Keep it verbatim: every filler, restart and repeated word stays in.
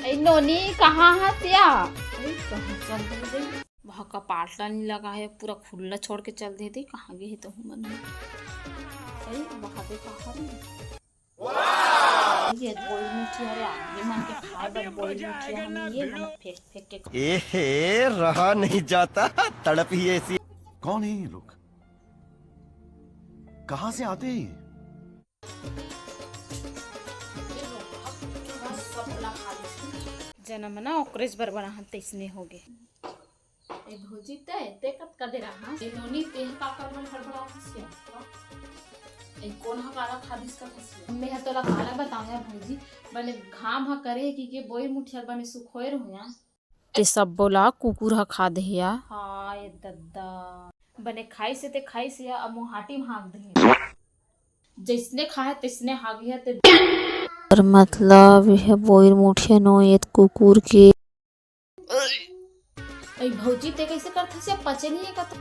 ए नोनी, कहाँ हस या? अरे, कहाँ चल दे दे? वहाँ कपाट ला नहीं लगा है, पूरा खुला छोड़ के चल दे दे। कहाँ गए है तो मन है? अरे, वहाँ दे कहाँ रे? ये बोई मुठिया रे, आगे मन के खाए बर बोई मुठिया हम ये मन फेंक फेंक के ए हे, रहा नहीं जाता, तड़प ही ऐसी। कौन है ये लोग? कहाँ से आते हैं ये? जनम ना ओकरेज बर बना हन, तैसने हो गे। ए भौजी, ते, ते कतका दे रहा? ए नोनी, ते ह का कर मन हड़बड़ा हसिया? ए कोन ह काला खा दिस का हसिया? मैं ह तोला काला बताऊं या भौजी, बने घाम ह करे कि के बोई मुठिया बने सुखोए रहूं या। ते सब्बो ला कुकुर ह खा दे या। हाय दद्दा, बने खाई से ते खाई से या, अब मुहाटी में हाँक दे। जैसने खाए तैसने हाँक गया ते। पर मतलब यह बोई मुठिया नो एत कुकुर के। अई भौजी, ते कैसे करथस या? पचे नहीं है का तो?